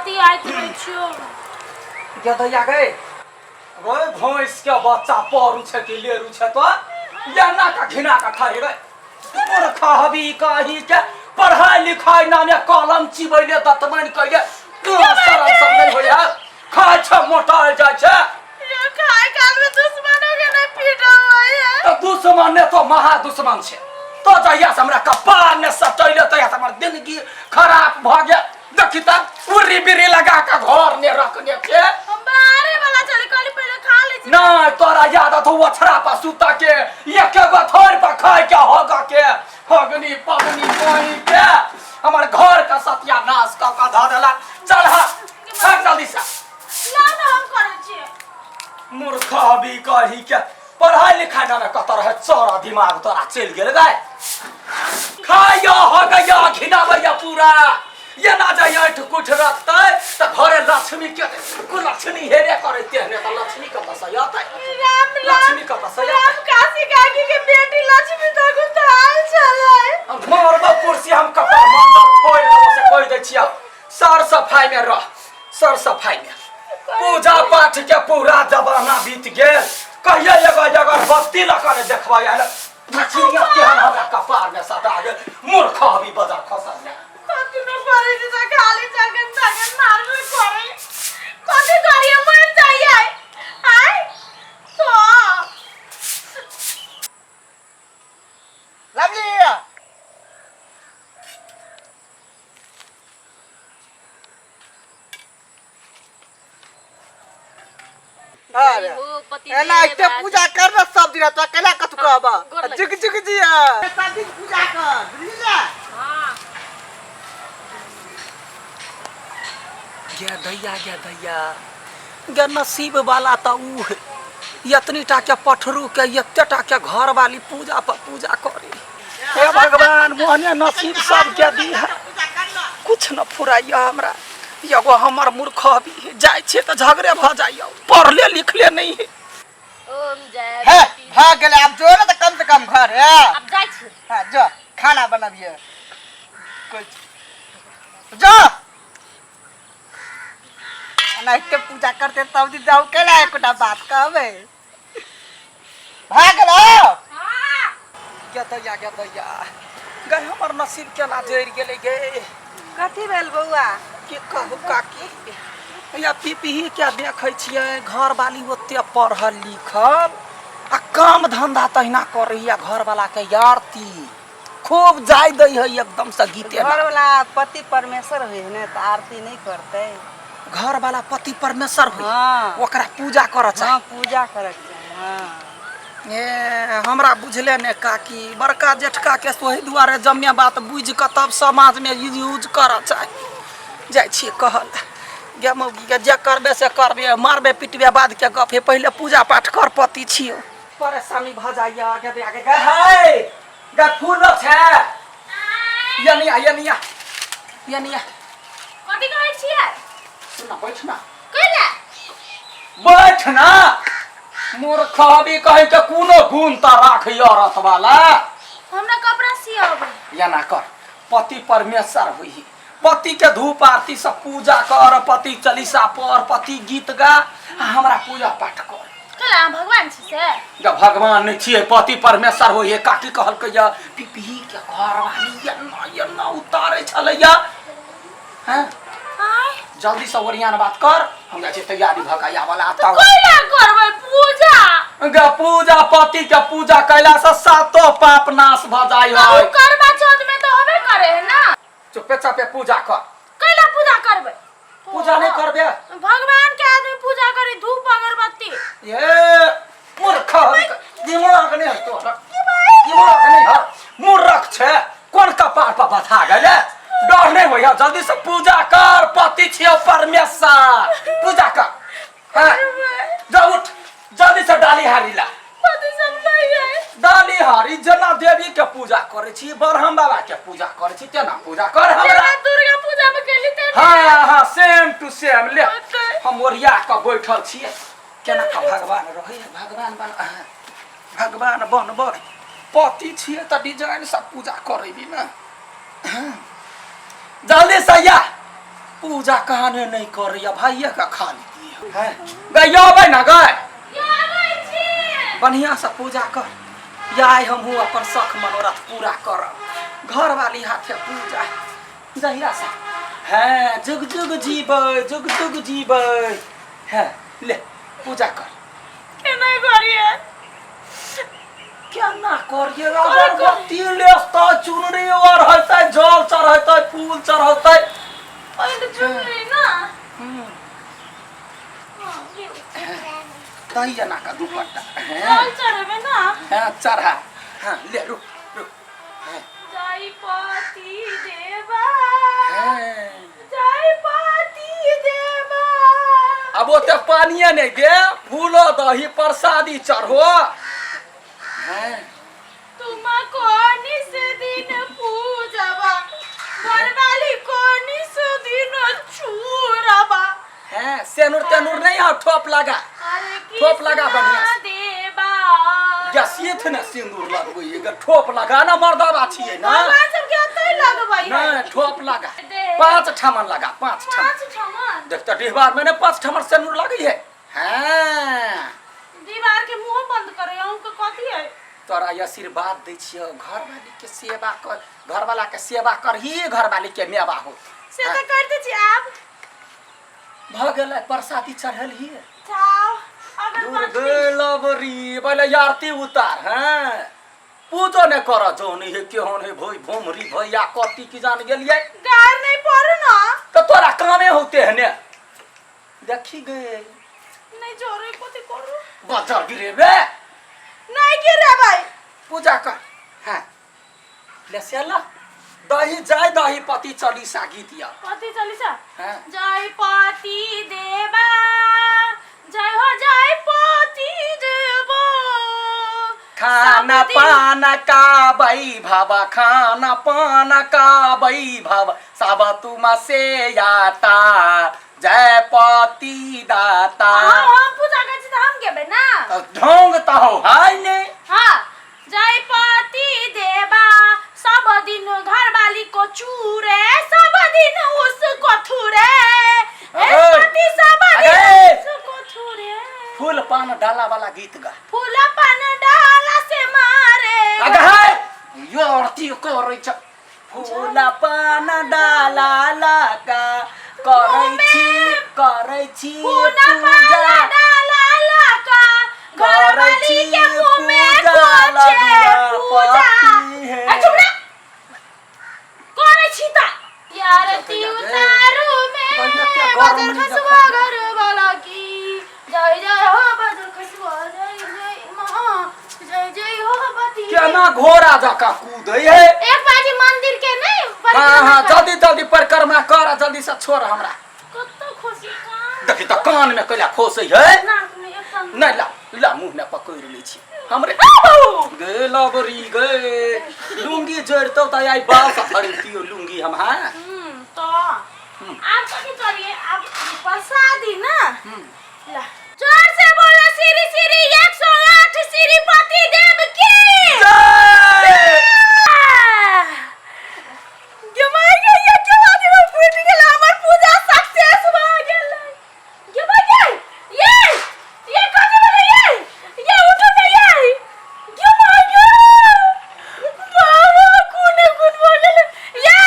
बतियाइत रहै छियौ। गे दैया गे, रे भैंस के बच्चा परू छै कि लेरू छै तो एना का घिना का खाए रे मूर्ख हबी कही के पढ़ाई लिखाई नामे कलम चिबैले दतमनि कैले तोरा शरम सब नहीं होइया खाय छै मोटायल जाइ छै। ये खाय काल में दुश्मनों के नहीं पीटा हुआ है। तऽ दुश्मन ने तो महा दुश्मन छै। तो जहिया से हमरा कपार ने सटैले तहिया से हमर जिंदगी खराब भऽ गेल। देखी तऽ उर्री बिर्री लगा के घर ने रखने छै। हम बाहरे वाला चली कहली पहले खा ले छी। नहीं तोरा याद हतो ओछरा पर सुता के एक गो थोड़ पर खाय के हग के हगनी पगनी पानी के हमर घर का सत्यानाश क के धऽ देला। चल हा हट जल्दी से। ला ना हम करै छी। मूर्ख अभी कही के पढ़ाई लिखाई ना कत रहे चोरा दिमाग तोरा चलि गेल गाय। खाया हगैया घिनाबैया पूरा ये ना जाय ऐठ कुठ रखतै त घरे लक्ष्मी के कुलक्ष्मी हेरे करै तेहने त लक्ष्मी कत से अतै? राम राम। लक्ष्मी कत से अतै? राम काशी काकी के बेटी लक्ष्मी त गुताल छलै। मरबो कुर्सी हम कपार मंडल फोड़ि देबो से कहि दै छियौ। सर सफाई में रह, सर सफाई में। पूजा पाठ के पूरा जमाना बीत गेल। कहिया एगो अगरबत्ती लऽ कऽ ने देखबै आयल लक्ष्मीया केहन हमरा कपार में सटा गेल। मूर्ख अभी बजर खसल ने। कतनो करै छी त खाली जगन तगन मारबे करै। कथी करिए मर जाइए आय तो। लवली अरे हो पति एना एते पूजा कर ना सब दिन तो केना कथु कहबा गोर लग। जुग जुग जिया सब दिन पूजा कर बुझली ना। हां गे दैया गे दैया गे नसीब वाला त ऊ है एतनी टा के पठरू के एते टा के घर वाली पूजा पर पूजा करे। हे भगवान मोहने नसीब सब के दी है। कुछ न फुराइया हमरा। एगो हमर मूर्ख अभी है जाइ छे त झगड़े भ जाइया पढ़ले लिखले नहीं है। ओम जय हे पति। भ गेलै आब जो ना त कम से कम घर है। अब जाइ छी। हां जो खाना बनाबिए कुछ जो एनाहिते पूजा करते तब दिन जाऊ केना एकोटा बात कहबै। भए गेलौ? हाँ। गे दैया गे दैया गै हमर नसीब केना जरि गेलै गे। कथी भेल बौआ? की कहू काकी या पीपी के देखै छियै घर वाली ओते पढ़ल लिखल आ काम धंधा तहिना करैया घर वाला के आरती खूब जाय दै है एकदम से गीते घर वाला पति परमेश्वर होइ है ने तऽ आरती नहीं करतै। घर वाला पति परमेश्वर होइ हाँ। ओकरा पूजा करऽ चाही। हाँ, पूजा करऽ के चाही, हाँ। ए हमरा बुझले ने काकी बड़का जेठका के सोही दुआरे जम्मे बात बुझि कऽ तब समाज में यूज करऽ चाही। जाइ छियै कहल गे मौगी के जे करबे से करबे मारबे पिटबे बाद के गप हे पहिले पूजा पाठ कर पति छियौ। परेशानी भऽ जाइया गे गे गे हे गे फूल छै यनिया यनिया यनिया। कथी कहै छियै? सुन ना, बैठ ना। कैला? बैठ ना। मूर्ख अभी कहे के कोनो गुण त राख औरत वाला। हमरा कपड़ा सियाबै। या ना कर पति परमेश्वर होई पति के धूप आरती सब पूजा कर पति चालीसा पढ़ पति गीत गा आ हमरा पूजा पाठ कर। कैला अहाँ भगवान छी से? जब भगवान नहीं छियै पति परमेश्वर होई काकी कहलकै या पिपही के घर वाली या ना या ना उतारे छलैया। हैं? आय। जल्दी से ओरियान बात कर हम जाइ छियै तैयारी भऽ के आबऽ ला तब। कैला करबै पूजा? गे पूजा पति के पूजा कैला से सातो पाप नाश भऽ जाइ तऽ उ है। करवा चौथ में तऽ होबे करे है ना। चुपे चापे पूजा कर। कैला पूजा करबै? पूजा नहीं करबे? भगवान के आदमी पूजा करे धूप अगरबत्ती। ये मूर्ख दिमाग नहीं है तोरा। दिमाग नहीं है मूर्ख छे कोन कपार पर बथा गेले? डर नहीं होइया जल्दी से पूजा कर पति छियौ परमेश्वर पूजा कर। हाँ जा उठ जल्दी से डाली हारी ला। पति सब नहीं है। डाली हारी जना देवी के पूजा करे छी ब्रह्म बाबा के पूजा करे छी तेना पूजा कर हमरा। जेना दुर्गा पूजा में केली तेना। हाँ हाँ सेम टू सेम ले। होतै। हम ओरिया के बैठल छियै केना के भगवान रहै है भगवान बन हाँ, भगवान बनबै पति छियै तऽ डिजाइन सब पूजा करेबी ना। हाँ। जल्दी से या। पूजा कहाने नहीं करैया भाइये का खा लेती है गै अबै ना गै बढ़िया से पूजा कर या आइ हमहूँ अपन शख मनोरथ पूरा करब घरवाली हाथे पूजा जहिया से है जुग जुग जीबै जुग जुग जीबै है ले पूजा कर केना करिए केना करिए अगरबत्ती लेसतै चुनरी ओढ़तै जल चढ़ेतै फूल चढ़ेतै पहिले चुनरी ना दही एना का दुपट्टा हैं जल चढ़ेबै ना हाँ चढ़ा हाँ ले रुक रुक हाँ जय पति देवा हाँ। जय पति देवा अब ओते पानिए नहीं दे फूलो दही प्रसादी चढ़ो हैं तुम कोनी से दिन पूजबा घरवाली कोनी से दिन चूरबा हैं सेनुर तेनुर नहीं हो ठोप लगा अरे ठोप लगा बढ़िया से। देवा या सीथ ने सिंदूर लगबै है गे, ठोप लगा ना मर्दाबा छियै ना भगवान सबके ओतै लगबै है नहीं ठोप लगा दे। पांच ठमन लगा पांच ठमन पाँच ठमन देख तो डिहबार में ने पांच ठमन सिंदूर लगी है हाँ दीवार के मुंह बंद करे अहूँ के कथी है तोरा ई आशीर्वाद दै छियौ घरवाली के सेवा कर घरवाला के सेवा करही घरवाली के मेवा हो से तऽ करते छी आब भऽ गेलै प्रसादी चढ़ेलही जाओ अगरबत्ती दुर्गे पहिले आरती उतार हैं पूजो ने कर जौन हे केहन हे भई भोमरी भैया कथी की जान गेलियै गार नहीं पड़ू ना तऽ तोरा कामे होते है ने देखी गे नहीं जोरे कथी करू बजर गिरेबे नहीं गिरेबै पूजा कर हाँ ले से ला दही जाय दही पति चालीसा गीत या पति चालीसा हाँ जय पति देवा जय हो जय पति देवा खाना सब दिन- पान का वैभव खाना पान का वैभव सब तुम से आता जय पति दाता हाँ हम पूजा करै छी तऽ हम गेबै ना तो ढोंग तो हो है ने हाँ जय पति देवा सब दिन घरवाली को चूरे सब दिन उसको थूरे हे अरे! पति सब दिन अरे! उसको थूरे फूल पान डाला वाला गीत गा फूल पान डाला से मारे अगे है यो आरती करै छ फूल पान डाला लगा करै छी करै छी फूल पान पूजा डाला लगा करै घरवाली छी के मुंह में पूजा खोचे लडुआ पूजा पति हे। ए, चुप रह। करै छी त आरती उतारू में बढ़िया क्या बजर गरम नहीं खसुआ घर वाला की जय जय हो बजर खसुआ जय जय माँ जय जय हो पति केना घोड़ा जकाँ कूदै है एक बाजी मंदिर के नहीं हाँ हाँ जल्दी जल्दी परिक्रमा कर आ जल्दी से छोड़ हमरा कत्तो खुशी कान देखी तऽ कान में कैला खोसै है नाक में एकदम नहीं ला ला मुँह ने पकड़ लै छी हमरे गे लबरी गे लुंगी जोड़तौ तऽ आइ बाल से खरीदतियौ लुंगी हम हाँ तो आप कथी करिए आप प्रसादी ना ला जोर से बोलो श्री श्री 108 श्रीपति देव की जय! गे माय गे ये के बाजी में फूट गेल हमर पूजा सक्सेस भ गेल गे माय गे ये ये कथी भेलै ये ये उठो ने ये गे माय गे बाबा कोने कोन भ गेल ये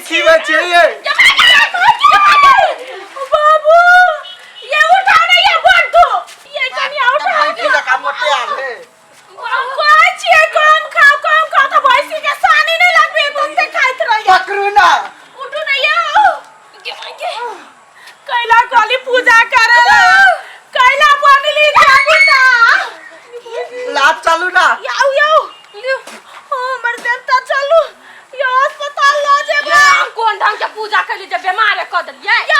खिबै छियै ये? बाबू ये उठाओ ना ये बंटू ये कनिया उठाओ भैंसी जकाँ मोटे आल हे। कहै छियै कम खाओ कम खाओ तऽ भैंसी के सानी नहि लगबे तते खाइत रहिए पकड़ू ना उठू ना यौ कैला कहली पूजा करेला कैला बनली जाबुता ला चलू ना यौ यौ लियो हमर देवता चलू यो अस्पताल लऽ जेबै हम कोन ढंग के पूजा कैली जे बेमारे कऽ देलियै या